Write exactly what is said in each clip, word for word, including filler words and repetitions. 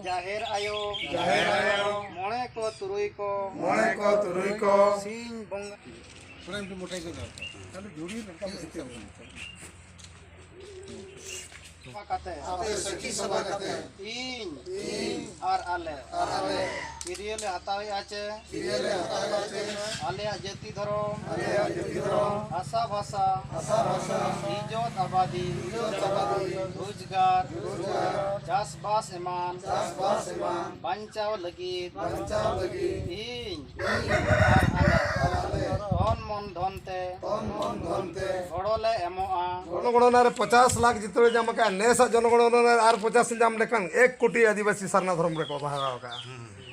ᱡᱟᱦᱮᱨ ᱟᱭᱳ, ᱡᱟᱦᱮᱨ ᱟᱭᱳ, ᱢᱚᱬᱮ ᱠᱚ ᱛᱩᱨᱩᱭ ᱠᱚ, ᱢᱚᱬᱮ ᱠᱚ ᱛᱩᱨᱩᱭ ᱠᱚ, ᱥᱤᱧ ᱵᱚᱸᱜᱟ᱾ ᱛᱷᱚᱲᱟ ᱮᱠᱴᱩ ᱢᱚᱴᱟ ᱜᱮ ᱫᱚᱨᱠᱟᱨ᱾ ᱛᱟᱦᱞᱮ ᱡᱷᱩᱲᱤ ᱨᱟᱠᱟᱵ ᱦᱤᱡᱩᱜ ᱛᱟᱵᱚᱱᱟ᱾ ᱥᱟᱯᱷᱟ ᱠᱟᱛᱮ, ᱟᱯᱮ ᱥᱟᱹᱠᱷᱤ ᱥᱟᱵᱟ ᱠᱟᱛᱮ, ᱤᱧ, ᱤᱧ, ᱟᱨ ᱟᱞᱮ, ᱟᱨ ᱟᱞᱮ, ᱠᱤᱨᱭᱟᱹ ᱞᱮ ᱦᱟᱛᱟᱣᱮᱫᱼᱟ ᱪᱮ, ᱠᱤᱨᱭᱟᱹ ᱞᱮ ᱦᱟᱛᱟᱣᱮᱫᱼᱟ ᱪᱮ, ᱟᱞᱮᱭᱟᱜ ᱡᱟᱹᱛᱤ ᱫᱷᱚᱨᱚᱢ, ᱟᱞᱮᱭᱟᱜ ᱡᱟᱹᱛᱤ ᱫᱷᱚᱨᱚᱢ, ᱵᱷᱟᱥᱟ ᱵᱷᱟᱥᱟ, ᱵᱷᱟᱥᱟ ᱵᱷᱟᱥᱟ, ᱤᱡᱚᱛ ᱟᱵᱟᱫᱤ, ᱤᱡᱚᱛ ᱟᱵᱟᱫᱤ, ᱨᱳᱡᱽᱜᱟᱨ, ᱨᱳᱡᱽᱜᱟᱨ, ᱪᱟᱥᱵᱟᱥ ᱮᱢᱟᱱ, ᱪᱟᱥᱵᱟᱥ ᱮᱢᱟᱱ, ᱵᱟᱧᱪᱟᱣ ᱞᱟᱹᱜᱤᱫ, ᱵᱟᱧᱪᱟᱣ ᱞᱟᱹᱜᱤᱫ, ᱤᱧ, ᱤᱧ, ᱟᱨ ᱟᱞᱮ, ᱟᱨ ᱟᱞᱮ, ᱛᱚᱱ ᱢᱚᱱ ᱫᱷᱚᱱ ᱛᱮ, ᱛᱚᱱ ᱢᱚᱱ ᱫᱷᱚᱱ ᱛᱮ, ᱜᱚᱲᱚ ᱞᱮ ᱮᱢᱚᱜᱼᱟ᱾ ᱡᱚᱱᱚᱜᱚᱬᱚᱱᱟ ᱨᱮ ᱯᱚᱪᱟᱥ ᱞᱟᱠᱷ ᱡᱤᱛᱟᱹᱣ ᱮ ᱧᱟᱢ ᱟᱠᱟᱫᱼᱟ, ᱱᱮᱥᱟᱜ ᱡᱚᱱᱚᱜᱚᱬᱚᱱᱟ ᱨᱮ ᱟᱨ ᱯᱚᱪᱟᱥ ᱮ ᱧᱟᱢ ᱞᱮᱠᱷᱟᱱ ᱮᱠ ᱠᱳᱴᱤ ᱟᱹᱫᱤᱵᱟᱹᱥᱤ ᱥᱟᱨᱱᱟ ᱫᱷᱚᱨᱚᱢ ᱨᱮᱠᱚ ᱵᱟᱦᱟᱣ ᱟᱠᱟᱫᱼᱟ᱾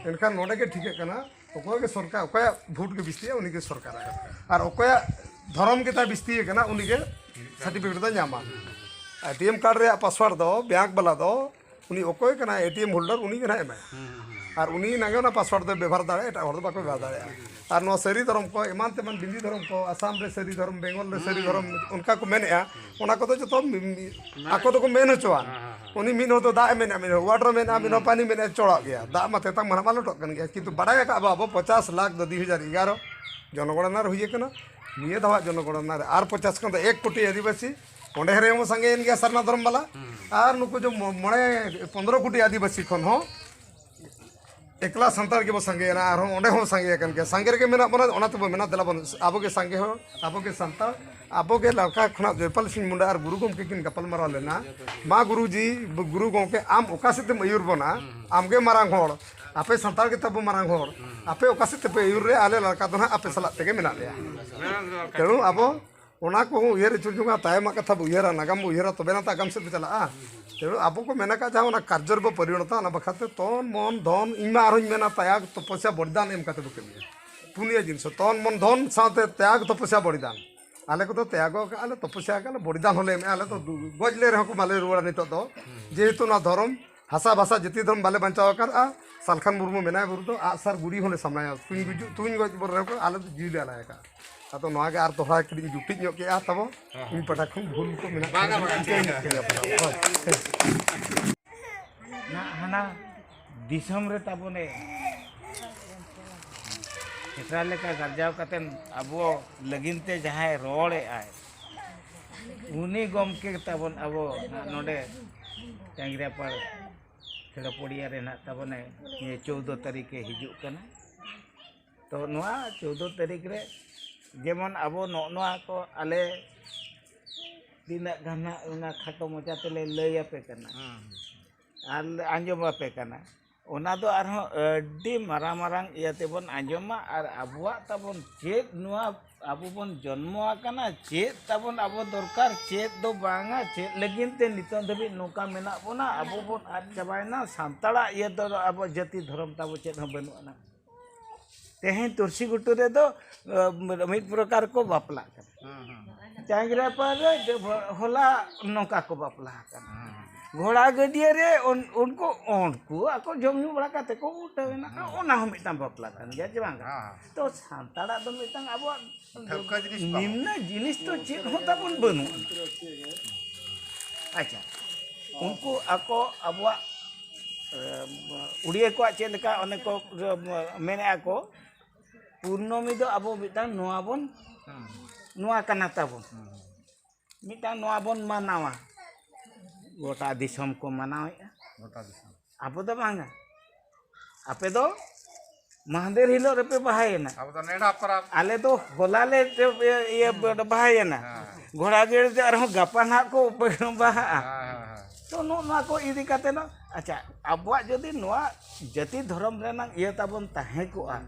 ᱮᱱᱠᱷᱟᱱ ᱱᱚᱰᱮ ᱜᱮ ᱴᱷᱤᱠᱟᱹᱜ ᱠᱟᱱᱟ, ᱚᱠᱚᱭ ᱜᱮ ᱥᱚᱨᱠᱟᱨ, ᱚᱠᱚᱭᱟᱜ ᱵᱷᱳᱴ ᱜᱮ ᱵᱤᱥᱛᱤᱭᱟ, ᱩᱱᱤ ᱜᱮ ᱥᱚᱨᱠᱟᱨᱟᱭ᱾ ᱟᱨ ᱚᱠᱚᱭᱟᱜ ᱫᱷᱚᱨᱚᱢ ᱜᱮ ᱛᱟᱭ ᱵᱤᱥᱛᱤ ᱟᱠᱟᱱᱟ, ᱩᱱᱤ ᱜᱮ ᱥᱟᱨᱴᱤᱯᱷᱤᱠᱮᱴ ᱫᱚᱭ ᱧᱟᱢᱟ᱾ ᱮ ᱴᱤ ᱮᱢ ᱠᱟᱨᱰ ᱨᱮᱭᱟᱜ ᱯᱟᱥᱣᱟᱨᱰ ᱫᱚ ᱵᱮᱝᱠ ᱵᱟᱞᱟ ᱫᱚ ᱩᱱᱤ ᱚᱠᱚᱭ ᱠᱟᱱᱟᱭ, ᱮ ᱴᱤ ᱮᱢ ᱦᱳᱞᱰᱟᱨ, ᱩᱱᱤ ᱜᱮ ᱱᱟᱦᱟᱜ ᱮᱢᱟᱭ᱾ ᱟᱨ ᱩᱱᱤ ᱱᱟᱜᱮ ᱚᱱᱟ ᱯᱟᱥᱣᱟᱨᱰ ᱫᱚᱭ ᱵᱮᱵᱚᱦᱟᱨ ᱫᱟᱲᱮᱭᱟᱜᱼᱟ, ᱮᱴᱟᱜ ᱦᱚᱲ ᱫᱚ ᱵᱟᱠᱚ ᱵᱮᱵᱚᱦᱟᱨ ᱫᱟᱲᱮᱭᱟᱜᱼᱟ᱾ ᱟᱨ ᱱᱚᱣᱟ ᱥᱟᱹᱨᱤ ᱫᱷᱚᱨᱚᱢ ᱠᱚ, ᱮᱢᱟᱱ ᱛᱮᱢᱟᱱ ᱵᱤᱱᱫᱤ ᱫᱷᱚᱨᱚᱢ ᱠᱚ, ᱟᱥᱟᱢ ᱨᱮ ᱥᱟᱹᱨᱤ ᱫᱷᱚᱨᱚᱢ, ᱵᱮᱝᱜᱚᱞ ᱨᱮ ᱥᱟᱹᱨᱤ ᱫᱷᱚᱨᱚᱢ, ᱚᱱᱠᱟ ᱠᱚ ᱢᱮᱱᱮᱫᱼᱟ, ᱚᱱᱟ ᱠᱚᱫᱚ ᱡᱚᱛᱚ ᱢᱤ-, ᱢᱤ-, ᱟᱠᱚ ᱫᱚᱠᱚ ᱢᱮᱱ ᱦᱚᱪᱚᱣᱟᱱ᱾ ᱩᱱᱤ ᱢᱤᱫ ᱦᱚᱲ ᱫᱚ ᱫᱟᱜ ᱮ ᱢᱮᱱᱮᱫᱼᱟ, ᱢᱤᱫ ᱦᱚᱲ ᱣᱟᱴᱟᱨ ᱢᱮᱱᱮᱫᱼᱟ, ᱢᱤᱫ ᱦᱚᱲ ᱯᱟᱱᱤ ᱢᱮᱱᱮᱫᱼᱟ, ᱪᱚᱲᱟᱜ ᱜᱮᱭᱟ᱾ ᱫᱟᱜ ᱢᱟ ᱛᱮᱛᱟᱝ ᱢᱟ ᱱᱟᱦᱟᱜ ᱢᱟ ᱞᱚᱴᱚᱜ ᱠᱟᱱ ᱜᱮᱭᱟ, ᱠᱤᱱᱛᱩ ᱵᱟᱰᱟᱭ ᱟᱠᱟᱫ ᱟᱵᱚ, ᱟᱵᱚ ᱯᱚᱪᱟᱥ ᱞᱟᱠᱷ ᱫᱚ ᱫᱩ ᱦᱟᱡᱟᱨ ᱮᱜᱟᱨᱚ ᱡᱚᱱᱚᱜᱚᱬᱚᱱᱟ ᱨᱮ ᱦᱩᱭ ᱟᱠᱟᱱᱟ᱾ ᱱᱤᱭᱟᱹ ᱫᱷᱟᱣᱟᱜ ᱡᱚᱱᱚᱜᱚᱬᱚᱱᱟ ᱨᱮ ᱟᱨ ᱯᱚᱪᱟᱥ ᱠᱷᱚᱱ ᱫᱚ ᱮᱠ ᱠᱳᱴᱤ ᱟᱹᱫᱤᱵᱟᱹᱥᱤ, ᱚᱸᱰᱮ ᱨᱮᱦᱚᱸ ᱵᱚ ᱥᱟᱸᱜᱮᱭᱮᱱ ᱜᱮᱭᱟ ᱥᱟᱨᱱᱟ ᱫᱷᱚᱨᱚᱢ ᱵᱟᱞᱟ᱾ ᱟᱨ ᱱᱩᱠᱩ ᱡᱮ ᱢᱚ-, ᱢᱚᱬᱮ, ᱯᱚᱱᱫᱽᱨᱚ ᱠᱳᱴᱤ ᱟᱹᱫᱤᱵᱟᱹᱥᱤ ᱠᱷᱚᱱ ᱦᱚᱸ ᱮᱠᱞᱟ ᱥᱟᱱᱛᱟᱲ ᱜᱮᱵᱚ ᱥᱟᱸᱜᱮᱭᱮᱱᱟ, ᱟᱨᱦᱚᱸ ᱚᱸᱰᱮ ᱦᱚᱸ ᱥᱟᱸᱜᱮ ᱟᱠᱟᱱ ᱜᱮᱭᱟ᱾ ᱥᱟᱸᱜᱮ ᱨᱮᱜᱮ ᱢᱮᱱᱟᱜ ᱵᱚᱱᱟ, ᱚᱱᱟ ᱛᱮᱵᱚ ᱢᱮᱱᱟ, ᱫᱮᱞᱟ ᱵᱚᱱ, ᱟᱵᱚ ᱜᱮ ᱥᱟᱸᱜᱮ ᱦᱚᱲ, ᱟᱵᱚ ᱜᱮ ᱥᱟᱱᱛᱟᱲ, ᱟᱵᱚ ᱜᱮ ᱞᱟᱣᱠᱟ ᱠᱷᱚᱱᱟᱜ ᱡᱚᱭᱯᱟᱞ ᱥᱤᱝ ᱢᱩᱱᱰᱟ ᱟᱨ ᱜᱩᱨᱩ ᱜᱚᱢᱠᱮ ᱠᱤᱱ ᱜᱟᱯᱟᱞ ᱢᱟᱨᱟᱣ ᱞᱮᱱᱟ᱾ ᱢᱟ ᱜᱩᱨᱩ ᱡᱤ, ᱜᱩᱨᱩ ᱜᱚᱢᱠᱮ, ᱟᱢ ᱚᱠᱟ ᱥᱮᱫ ᱛᱮᱢ ᱟᱹᱭᱩᱨ ᱵᱚᱱᱟ? ᱟᱢ ᱜᱮ ᱢᱟᱨᱟᱝ ᱦᱚᱲ, ᱟᱯᱮ ᱥᱟᱱᱛᱟᱲ ᱜᱮ ᱛᱟᱵᱚ ᱢᱟᱨᱟᱝ ᱦᱚᱲ, ᱟᱯᱮ ᱚᱠᱟ ᱥᱮᱫ ᱛᱮᱯᱮ ᱟᱹᱭᱩᱨ ᱨᱮ, ᱟᱞᱮ ᱞᱟᱲᱠᱟ ᱫᱚ ᱱᱟᱦᱟᱜ ᱟᱯᱮ ᱥᱟᱞᱟᱜ ᱛᱮᱜᱮ ᱢᱮᱱᱟᱜ ᱞᱮᱭᱟ᱾ ᱛᱮᱬᱩ ᱟᱵᱚ ᱚᱱᱟ ᱠᱚᱦᱚᱸ ᱩᱭᱦᱟᱹᱨ ᱟᱹᱪᱩᱨ ᱡᱚᱝᱟ, ᱛᱟᱭᱚᱢᱟᱜ ᱠᱟᱛᱷᱟ ᱵᱚ ᱩᱭᱦᱟᱹᱨᱟ, ᱱᱟᱜᱟᱢ ᱵᱚ ᱩᱭᱦᱟᱹᱨᱟ, ᱛᱚᱵᱮ ᱱᱟ ᱛᱚ ᱟᱜᱟᱢ ᱥᱮᱫ ᱵᱚ ᱪᱟᱞᱟᱜᱼᱟ᱾ ᱛᱮᱬᱩ ᱟᱵᱚ ᱠᱚ ᱢᱮᱱ ᱟᱠᱟᱫ ᱡᱟᱦᱟᱸ ᱚᱱᱟ ᱠᱟᱨᱡᱚ ᱨᱮᱵᱚ ᱯᱚᱨᱤᱱᱚᱛᱟ, ᱚᱱᱟ ᱵᱟᱠᱷᱨᱟ ᱛᱮ ᱛᱚᱱ, ᱢᱚᱱ, ᱫᱷᱚᱱ, ᱤᱧ ᱢᱟ ᱟᱨᱦᱚᱸᱧ ᱢᱮᱱᱟ ᱛᱟᱭᱟᱜᱽ, ᱛᱚᱯᱚᱥᱭᱟ, ᱵᱚᱞᱤᱫᱟᱱ ᱮᱢ ᱠᱟᱛᱮ ᱵᱚ ᱠᱟᱹᱢᱤᱭᱟ᱾ ᱯᱩᱱᱭᱟᱹ ᱡᱤᱱᱤᱥ, ᱛᱚᱱ, ᱢᱚᱱ, ᱫᱷᱚᱱ ᱥᱟᱶᱛᱮ ᱛᱟᱭᱟᱜᱽ, ᱛᱚᱯᱚᱥᱭᱟ, ᱵᱚᱞᱤᱫᱟᱱ᱾ ᱟᱞᱮ ᱠᱚᱫᱚ ᱛᱟᱭᱟᱜᱚᱜ ᱟᱠᱟᱫᱼᱟ ᱞᱮ, ᱛᱚᱯᱚᱥᱭᱟ ᱟᱠᱟᱫ ᱞᱮ, ᱵᱚᱞᱤᱫᱟᱱ ᱦᱚᱸᱞᱮ ᱮᱢᱮᱫᱼᱟ᱾ ᱟᱞᱮ ᱫᱚ ᱫᱩ-, ᱜᱚᱡ ᱞᱮ ᱨᱮᱦᱚᱸ ᱠᱚ ᱵᱟᱞᱮ ᱨᱩᱣᱟᱹᱲᱟ ᱱᱤᱛᱚᱜ ᱫᱚ᱾ ᱡᱮᱦᱮᱛᱩ ᱚᱱᱟ ᱫᱷᱚᱨᱚᱢ, ᱦᱟᱥᱟ ᱵᱷᱟᱥᱟ, ᱡᱟᱹᱛᱤ ᱫᱷᱚᱨᱚᱢ ᱵᱟᱞᱮ ᱵᱟᱧᱪᱟᱣ ᱟᱠᱟᱫᱼᱟ, ᱥᱟᱞᱠᱷᱟᱱ ᱢᱩᱨᱢᱩ ᱢᱮᱱᱟᱭᱟ ᱵᱩᱨᱩ ᱫᱚ, ᱟᱜᱼᱥᱟᱨ ᱜᱩᱲᱤ ᱦᱚᱸᱞᱮ ᱥᱟᱢᱱᱟᱭᱟ᱾ ᱛᱩᱧ ᱜᱩᱡᱩᱜ, ᱛᱩᱧ ᱜᱚᱡ ᱵᱚᱱ ᱨᱮᱦᱚᱸ ᱠᱚ, ᱟᱞᱮ ᱫᱚ ᱡᱤᱣᱤ ᱞᱮ ᱟᱞᱟᱭ ᱟᱠᱟᱫᱼᱟ᱾ ᱟᱫᱚ ᱱᱚᱣᱟ ᱜᱮ ᱟᱨ ᱫᱚᱦᱲᱟ ᱠᱟᱹᱴᱤᱡ ᱤᱧ ᱡᱩᱴᱤᱡ ᱧᱚᱜ ᱠᱮᱜᱼᱟ ᱛᱟᱵᱚ᱾ ᱦᱮᱸ᱾ ᱤᱧ ᱯᱟᱦᱴᱟ ᱠᱷᱚᱱ ᱵᱷᱩᱞ ᱠᱚ ᱢᱮᱱᱟᱜ ᱵᱟᱝᱟ, ᱠᱷᱟᱱ ᱵᱟᱝᱟ᱾ ᱤᱠᱟᱹ ᱧᱚᱜ ᱠᱮᱜᱼᱟ ᱯᱟᱞᱮ᱾ ᱦᱳᱭ᱾ ᱫᱤᱥᱚᱢ ᱨᱮ ᱛᱟᱵᱚᱱᱮ ᱥᱮᱴᱮᱨ ᱞᱮᱠᱟ ᱜᱟᱨᱡᱟᱣ ᱠᱟᱛᱮᱱ ᱟᱵᱚ ᱞᱟᱹᱜᱤᱫ ᱛᱮ ᱡᱟᱦᱟᱸᱭ ᱨᱚᱲᱮᱜᱼᱟᱭ, ᱩᱱᱤ ᱜᱚᱢᱠᱮ ᱛᱟᱵᱚᱱ ᱟᱵᱚ ᱱᱚᱰᱮ ᱪᱟᱝᱜᱽᱨᱤᱭᱟᱯᱟᱲ ᱠᱷᱮᱲᱚ ᱯᱚᱲᱤᱭᱟ ᱨᱮ ᱱᱟᱜ ᱛᱟᱵᱚᱱᱮ ᱱᱤᱭᱟᱹ ᱪᱳᱫᱽᱫᱚ ᱛᱟᱹᱨᱤᱠᱷᱮ ᱦᱤᱡᱩᱜ ᱠᱟᱱᱟ᱾ ᱛᱚ ᱱᱚᱣᱟ ᱪᱳᱫᱽᱫᱚ ᱛᱟᱹᱨᱤᱠᱷ ᱨᱮ ᱡᱮᱢᱚᱱ ᱟᱵᱚ ᱱᱚᱜᱼᱚ ᱱᱚᱣᱟ ᱠᱚ ᱟᱞᱮ ᱛᱤᱱᱟᱹᱜ ᱜᱟᱱ ᱦᱟᱸᱜ ᱚᱱᱟ ᱠᱷᱟᱴᱚ ᱢᱚᱪᱟ ᱛᱮᱞᱮ ᱞᱟᱹᱭ ᱟᱯᱮ ᱠᱟᱱᱟ ᱦᱩᱸ᱾ ᱟᱨ ᱞᱮ ᱟᱸᱡᱚᱢ ᱟᱯᱮ ᱠᱟᱱᱟ, ᱚᱱᱟ ᱫᱚ ᱟᱨᱦᱚᱸ ᱟᱹᱰᱤ ᱢᱟᱨᱟᱝ ᱢᱟᱨᱟᱝ ᱤᱭᱟᱹ ᱛᱮᱵᱚᱱ ᱟᱸᱡᱚᱢᱟ᱾ ᱟᱨ ᱟᱵᱚᱣᱟᱜ ᱛᱟᱵᱚᱱ ᱪᱮᱫ, ᱱᱚᱣᱟ ᱟᱵᱚ ᱵᱚᱱ ᱡᱚᱱᱢᱚ ᱟᱠᱟᱱᱟ, ᱪᱮᱫ ᱛᱟᱵᱚᱱ ᱟᱵᱚ ᱫᱚᱨᱠᱟᱨ, ᱪᱮᱫ ᱫᱚ ᱵᱟᱝᱟ, ᱪᱮᱫ ᱞᱟᱹᱜᱤᱫ ᱛᱮ ᱱᱤᱛᱚᱜ ᱫᱷᱟᱹᱵᱤᱡ ᱱᱚᱝᱠᱟ ᱢᱮᱱᱟᱜ ᱵᱚᱱᱟ, ᱟᱵᱚ ᱵᱚᱱ ᱟᱫ ᱪᱟᱵᱟᱭᱮᱱᱟ᱾ ᱥᱟᱱᱛᱟᱲᱟᱜ ᱤᱭᱟᱹ ᱫᱚ ᱟᱵᱚ ᱡᱟᱹᱛᱤ ᱫᱷᱚᱨᱚᱢ ᱛᱟᱵᱚ ᱪᱮᱫ ᱦᱚᱸ ᱵᱟᱹᱱᱩᱜ ᱟᱱᱟ᱾ ᱛᱮᱦᱮᱧ ᱛᱩᱨᱥᱤ ᱜᱷᱩᱴᱩ ᱨᱮᱫᱚ ᱢᱤᱫ ᱯᱨᱚᱠᱟᱨ ᱠᱚ ᱵᱟᱯᱞᱟᱜ ᱠᱟᱱᱟ᱾ ᱦᱩᱸ, ᱦᱩᱸ᱾ ᱪᱟᱝᱜᱽᱨᱤᱭᱟᱯᱟᱲ ᱨᱮ ᱦᱚᱞᱟ ᱱᱚᱝᱠᱟ ᱠᱚ ᱵᱟᱯᱞᱟ ᱟᱠᱟᱱᱟ᱾ ᱦᱩᱸ, ᱦᱩᱸ᱾ ᱜᱷᱚᱲᱟ ᱜᱟᱹᱰᱭᱟᱹ ᱨᱮ ᱩᱱ- ᱩᱱᱠᱩ ᱩᱱᱠᱩ ᱟᱠᱚ ᱡᱚᱢ ᱧᱩ ᱵᱟᱲᱟ ᱠᱟᱛᱮ ᱠᱚ ᱩᱴᱷᱟᱹᱣ ᱮᱱᱟ᱾ ᱦᱩᱸ᱾ ᱚᱱᱟ ᱦᱚᱸ ᱢᱤᱫᱴᱟᱝ ᱵᱟᱯᱞᱟ ᱠᱟᱱ ᱜᱮᱭᱟ, ᱡᱮ ᱵᱟᱝ? ᱦᱮᱸ, ᱦᱮᱸ᱾ ᱛᱚ ᱥᱟᱱᱛᱟᱲᱟᱜ ᱫᱚ ᱢᱤᱫᱴᱟᱝ ᱟᱵᱚᱣᱟᱜ ᱴᱷᱟᱹᱣᱠᱟᱹ ᱡᱤᱱᱤᱥ ᱵᱟᱝ᱾ ᱱᱤᱢᱱᱚ ᱡᱤᱱᱤᱥ ᱫᱚ ᱪᱮᱫ ᱦᱚᱸ ᱛᱟᱵᱚᱱ ᱵᱟᱹᱱᱩᱜᱼᱟ᱾ ᱟᱪᱪᱷᱟ, ᱩᱱᱠᱩ ᱟᱠᱚ ᱟᱵᱚᱣᱟᱜ ᱮ, ᱩᱲᱤᱭᱟᱹ ᱠᱚᱣᱟᱜ ᱪᱮᱫ ᱞᱮᱠᱟ ᱚᱱᱮ ᱠᱚ ᱢᱮᱱᱮᱫᱼᱟ ᱠᱚ, ᱯᱩᱨᱱᱚᱢᱤ ᱫᱚ ᱟᱵᱚ ᱢᱤᱫᱴᱟᱝ ᱱᱚᱣᱟ ᱵᱚᱱ ᱦᱩᱸ᱾ ᱱᱚᱣᱟ ᱠᱟᱱᱟ ᱛᱟᱵᱚᱱ᱾ ᱦᱩᱸ᱾ ᱢᱤᱫᱴᱟᱝ ᱱᱚᱣᱟ ᱵᱚᱱ ᱢᱟᱱᱟᱣᱟ᱾ ᱜᱚᱴᱟ ᱫᱤᱥᱚᱢ ᱠᱚ ᱢᱟᱱᱟᱣᱮᱫᱼᱟ᱾ ᱜᱚᱴᱟ ᱫᱤᱥᱚᱢ᱾ ᱟᱵᱚ ᱫᱚ ᱵᱟᱝᱟ᱾ ᱟᱯᱮ ᱫᱚ ᱢᱟᱦᱫᱮᱨ ᱦᱤᱞᱳᱜ ᱨᱮᱯᱮ ᱵᱟᱦᱟᱭᱮᱱᱟ᱾ ᱟᱵᱚ ᱫᱚ ᱱᱮᱰᱟ ᱯᱚᱨᱚᱵᱽ᱾ ᱟᱞᱮ ᱫᱚ ᱦᱚᱞᱟ ᱞᱮ ᱤᱭᱟᱹ ᱵᱟᱦᱟᱭᱮᱱᱟ᱾ ᱦᱮᱸ᱾ ᱜᱷᱚᱲᱟ ᱜᱟᱹᱲ ᱫᱚ ᱟᱨᱦᱚᱸ ᱜᱟᱯᱟ ᱱᱟᱦᱟᱜ ᱠᱚ ᱵᱟᱦᱟᱜᱼᱟ᱾ ᱦᱮᱸ, ᱦᱮᱸ, ᱦᱮᱸ᱾ ᱛᱚ ᱱᱚᱜᱼᱚ ᱱᱚᱣᱟ ᱠᱚ ᱤᱫᱤ ᱠᱟᱛᱮ ᱫᱚ, ᱟᱪᱪᱷᱟ, ᱟᱵᱚᱣᱟᱜ ᱡᱩᱫᱤ ᱱᱚᱣᱟ ᱡᱟᱹᱛᱤ ᱫᱷᱚᱨᱚᱢ ᱨᱮᱱᱟᱜ ᱤᱭᱟᱹ ᱛᱟᱵᱚᱱ ᱛᱟᱦᱮᱸ ᱠᱚᱜᱼᱟ,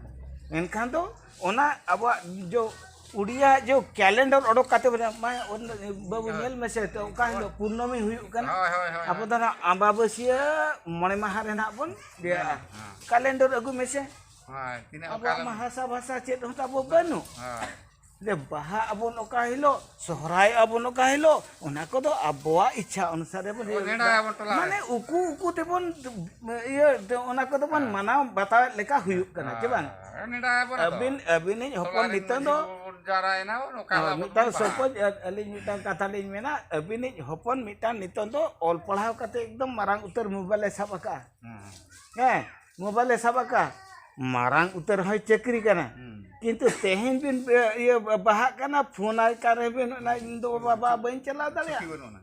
ᱮᱱᱠᱷᱟᱱ ᱫᱚ ᱚᱱᱟ ᱟᱵᱚᱣᱟᱜ ᱡᱚ ᱩᱰᱤᱭᱟ ᱡᱚ ᱠᱮᱞᱮᱱᱰᱟᱨ ᱚᱰᱚᱠ ᱠᱟᱛᱮ ᱵᱚᱱ ᱮᱢᱟ, ᱵᱟᱹᱵᱩ ᱧᱮᱞ ᱢᱮᱥᱮ, ᱛᱚ ᱚᱠᱟ ᱦᱤᱞᱳᱜ ᱯᱩᱨᱱᱚᱢᱤ ᱦᱩᱭᱩᱜ ᱠᱟᱱᱟ? ᱦᱳᱭ, ᱦᱳᱭ, ᱦᱳᱭ, ᱟᱵᱚ ᱦᱳᱭ᱾ ᱫᱚ ᱱᱟᱜ ᱟᱢᱵᱟᱵᱟᱹᱥᱭᱟᱹ ᱢᱚᱬᱮ ᱢᱟᱦᱟ ᱨᱮ ᱱᱟᱜ ᱵᱚᱱ ᱤᱭᱟᱹᱜᱼᱟ᱾ ᱦᱮᱸ᱾ ᱠᱮᱞᱮᱱᱰᱟᱨ ᱟᱹᱜᱩ ᱢᱮᱥᱮ᱾ ᱦᱳᱭ, ᱛᱤᱱᱟᱹᱜ ᱟᱵᱚᱣᱟᱜ ᱚᱠᱟ ᱢᱟ ᱦᱟᱥᱟ ᱵᱷᱟᱥᱟ ᱪᱮᱫ ᱦᱚᱸ ᱛᱟᱵᱚ ᱵᱟᱹᱱᱩᱜ᱾ ᱦᱳᱭ᱾ ᱡᱮ ᱵᱟᱦᱟ ᱟᱵᱚᱱ ᱚᱠᱟ ᱦᱤᱞᱳᱜ, ᱥᱚᱦᱨᱟᱭ ᱟᱵᱚᱱ ᱚᱠᱟ ᱦᱤᱞᱳᱜ, ᱚᱱᱟ ᱠᱚᱫᱚ ᱟᱵᱚᱣᱟᱜ ᱤᱪᱪᱷᱟ ᱚᱱᱩᱥᱟᱨᱮ ᱵᱚᱱ ᱚ, ᱤᱭᱟᱹ ᱱᱮᱰᱟᱭᱟᱵᱚᱱ ᱴᱚᱞᱟ ᱨᱮ᱾ ᱢᱟᱱᱮ ᱩᱠᱩ ᱩᱠᱩ ᱛᱮᱵᱚᱱ ᱤᱭᱟᱹ, ᱚᱱᱟ ᱠᱚᱫᱚ ᱵᱚᱱ ᱦᱮᱸ᱾ ᱢᱟᱱᱟᱣ ᱵᱟᱛᱟᱣᱮᱫ ᱞᱮᱠᱟ ᱦᱩᱭᱩᱜ ᱠᱟᱱᱟ, ᱪᱮ ᱵᱟᱝ? ᱦᱮᱸ, ᱱᱮᱰᱟᱭᱟᱵᱚᱱ ᱟᱫᱚ᱾ ᱟᱹᱵᱤᱱ, ᱟᱹᱵᱤᱱᱤᱡ ᱴᱚᱞᱟ ᱦᱚᱯᱚᱱ ᱨᱮᱱ ᱱᱤᱛᱚᱝ ᱢᱟᱺᱡᱷᱤ ᱫᱚ ᱵᱟᱵᱟ ᱵᱚᱱ ᱡᱟᱣᱨᱟᱭᱮᱱᱟ ᱵᱚᱱ, ᱚᱠᱟ ᱦᱚᱸ, ᱦᱚᱸ ᱢᱤᱫᱴᱟᱝ ᱵᱚᱱ ᱵᱟᱦᱟ᱾ ᱥᱚᱨᱯᱚᱧᱪ, ᱟᱹᱞᱤᱧ ᱢᱤᱫᱴᱟᱝ ᱠᱟᱛᱷᱟ ᱞᱤᱧ ᱢᱮᱱᱟ, ᱟᱹᱵᱤᱱᱤᱡ ᱦᱚᱯᱚᱱ ᱢᱤᱫᱴᱟᱝ ᱱᱤᱛᱚᱝ ᱫᱚ ᱚᱞ ᱯᱟᱲᱦᱟᱣ ᱠᱟᱛᱮ ᱮᱠᱫᱚᱢ ᱢᱟᱨᱟᱝ ᱩᱛᱟᱹᱨ ᱢᱳᱵᱟᱭᱤᱞ ᱮ ᱥᱟᱵ ᱟᱠᱟᱜᱼᱟ᱾ ᱦᱮᱸ᱾ ᱦᱮᱸ, ᱢᱳᱵᱟᱭᱤᱞ ᱮ ᱥᱟᱵ ᱟᱠᱟᱜᱼᱟ, ᱢᱟᱨᱟᱝ ᱩᱛᱟᱹᱨ ᱦᱚᱸᱭ ᱪᱟᱹᱠᱨᱤ ᱠᱟᱱᱟ᱾ ᱦᱩᱸ᱾ ᱠᱤᱱᱛᱩ ᱛᱮᱦᱮᱧ ᱵᱤᱱ, ᱤᱭᱟᱹ, ᱵᱟᱦᱟᱜ ᱠᱟᱱᱟ, ᱯᱷᱳᱱ ᱟᱭ ᱠᱟᱱ ᱨᱮᱵᱤᱱ, ᱚᱱᱟ ᱤᱧ ᱫᱚ ᱵᱟᱵᱟ ᱵᱟᱹᱧ ᱪᱟᱞᱟᱣ ᱫᱟᱲᱮᱭᱟᱜᱼᱟ᱾ ᱪᱷᱩᱴᱤ ᱵᱟᱹᱱᱩᱜ ᱟᱱᱟ᱾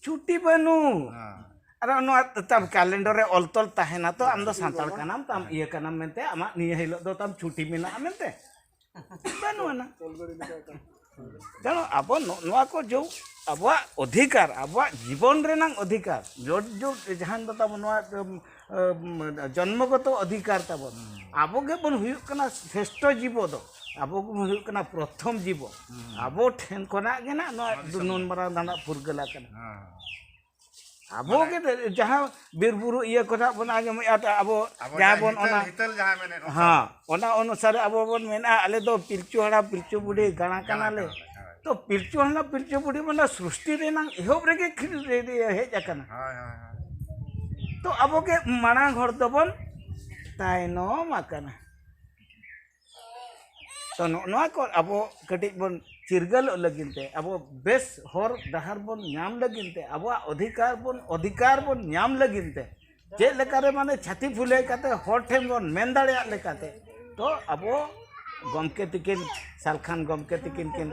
ᱪᱷᱩᱴᱤ ᱵᱟᱹᱱᱩᱜ᱾ ᱦᱮᱸ᱾ ᱟᱨ ᱱᱚᱣᱟ ᱛᱟᱢ ᱠᱮᱞᱮᱱᱰᱟᱨ ᱨᱮ ᱚᱞ ᱛᱚᱞ ᱛᱟᱦᱮᱱᱟ ᱛᱚ, ᱟᱢ ᱫᱚ ᱥᱟᱱᱛᱟᱲ ᱠᱟᱱᱟᱢ, ᱛᱟᱢ ᱤᱭᱟᱹ ᱠᱟᱱᱟᱢ ᱢᱮᱱᱛᱮ ᱟᱢᱟᱜ ᱱᱤᱭᱟᱹ ᱦᱤᱞᱳᱜ ᱫᱚ ᱛᱟᱢ ᱪᱷᱩᱴᱤ ᱢᱮᱱᱟᱜᱼᱟ ᱢᱮᱱᱛᱮ᱾ ᱵᱟᱹᱱᱩᱜ ᱟᱱᱟ᱾ ᱛᱮᱱᱚ ᱟᱵᱚ ᱱᱚ-, ᱱᱚᱣᱟ ᱠᱚ ᱡᱚ ᱟᱵᱚᱣᱟᱜ ᱚᱫᱷᱤᱠᱟᱨ, ᱟᱵᱚᱣᱟᱜ ᱡᱤᱵᱚᱱ ᱨᱮᱱᱟᱝ ᱚᱫᱷᱤᱠᱟᱨ, ᱡᱚ-, ᱡᱚ-, ᱡᱟᱦᱟᱸ ᱫᱚ ᱛᱟᱵᱚ ᱱᱚᱣᱟ, ᱩᱢ, ᱩᱢ, ᱡᱚᱱᱢᱚᱜᱚᱛᱚ ᱚᱫᱷᱤᱠᱟᱨ ᱛᱟᱵᱚᱱ᱾ ᱦᱩᱸ᱾ ᱟᱵᱚ ᱜᱮᱵᱚᱱ ᱦᱩᱭᱩᱜ ᱠᱟᱱᱟ ᱥᱨᱮᱥᱴᱷᱚ ᱡᱤᱵᱚ ᱫᱚ, ᱟᱵᱚ ᱜᱮᱵᱚᱱ ᱦᱩᱭᱩᱜ ᱠᱟᱱᱟ ᱯᱨᱚᱛᱷᱚᱢ ᱡᱤᱵᱚ᱾ ᱦᱩᱸ᱾ ᱟᱵᱚ ᱴᱷᱮᱱ ᱠᱷᱚᱱᱟᱜ ᱜᱮ ᱱᱟᱜ ᱱᱚᱣᱟ ᱱᱚᱣᱟ ᱫᱤᱥᱚᱢ ᱱᱩᱱ ᱫᱚ᱾ ᱢᱟᱨᱟᱝ ᱫᱟᱱᱟᱜ ᱯᱷᱩᱨᱜᱟᱹᱞ ᱟᱠᱟᱱᱟ᱾ ᱦᱮᱸ᱾ ᱟᱵᱚ ᱢᱟᱱᱮ ᱜᱮ ᱡᱟᱦᱟᱸ ᱵᱤᱨ ᱵᱩᱨᱩ ᱤᱭᱟᱹ ᱠᱚᱨᱮ ᱵᱚᱱ ᱟᱸᱡᱚᱢᱮᱫᱼᱟ, ᱛᱚ ᱟᱵᱚ ᱟᱵᱚ ᱡᱟᱦᱟᱸ ᱡᱟᱦᱟᱸ ᱵᱚᱱ ᱦᱤᱛᱟᱹᱞ, ᱚᱱᱟ ᱦᱤᱛᱟᱹᱞ ᱡᱟᱦᱟᱸ ᱢᱮᱱᱮᱫ ᱚᱱᱠᱟ᱾ ᱦᱮᱸ, ᱚᱱᱟ ᱚᱱᱩᱥᱟᱨᱮ ᱟᱵᱚ ᱵᱚᱱ ᱢᱮᱱᱟ, ᱟᱞᱮ ᱫᱚ ᱯᱤᱞᱪᱩ ᱦᱟᱲᱟᱢ ᱯᱤᱞᱪᱩ ᱵᱩᱰᱷᱤ ᱜᱟᱬᱟ ᱜᱟᱬᱟ ᱠᱟᱱᱟᱞᱮ᱾ ᱠᱟᱱᱟᱞᱮ, ᱦᱳᱭ᱾ ᱛᱚ ᱯᱤᱞᱪᱩ ᱦᱟᱲᱟᱢ ᱯᱤᱞᱪᱩ ᱵᱩᱰᱷᱤ ᱢᱟᱱᱮ ᱥᱨᱤᱥᱴᱤ ᱨᱮᱱᱟᱝ ᱮᱦᱚᱵ ᱨᱮᱜᱮ ᱠᱷᱤᱨ ᱨᱮ, ᱨᱮ ᱦᱮᱡ ᱟᱠᱟᱱᱟ᱾ ᱦᱳᱭ, ᱦᱳᱭ, ᱦᱳᱭ᱾ ᱛᱚ ᱟᱵᱚ ᱜᱮ ᱢᱟᱲᱟᱝ ᱦᱚᱲ ᱫᱚᱵᱚᱱ ᱛᱟᱭᱱᱚᱢ ᱟᱠᱟᱱᱟ᱾ ᱛᱚ ᱱᱚᱜᱼᱚ ᱱᱚᱣᱟ ᱠᱚ ᱟᱵᱚ ᱠᱟᱹᱴᱤᱡ ᱵᱚᱱ ᱪᱤᱨᱜᱟᱹᱞᱚᱜ ᱞᱟᱹᱜᱤᱫ ᱛᱮ, ᱟᱵᱚ ᱵᱮᱥ ᱦᱚᱨ ᱰᱟᱦᱟᱨ ᱵᱚᱱ ᱧᱟᱢ ᱞᱟᱹᱜᱤᱫ ᱛᱮ, ᱟᱵᱚᱣᱟᱜ ᱚᱫᱷᱤᱠᱟᱨ ᱵᱚᱱ, ᱚᱫᱷᱤᱠᱟᱨ ᱵᱚᱱ ᱧᱟᱢ ᱞᱟᱹᱜᱤᱫ ᱛᱮ, ᱪᱮᱫ ᱞᱮᱠᱟᱨᱮ ᱢᱟᱱᱮ ᱪᱷᱟᱹᱛᱤ ᱯᱷᱩᱞᱟᱹᱭ ᱠᱟᱛᱮ ᱦᱚᱲ ᱴᱷᱮᱱ ᱵᱚᱱ ᱢᱮᱱ ᱫᱟᱲᱮᱭᱟᱜ ᱞᱮᱠᱟᱛᱮ, ᱛᱚ ᱟᱵᱚ ᱜᱚᱢᱠᱮ ᱛᱤᱠᱤᱱ, ᱥᱟᱞᱠᱷᱟᱱ ᱜᱚᱢᱠᱮ ᱛᱤᱠᱤᱱ ᱠᱤᱱ,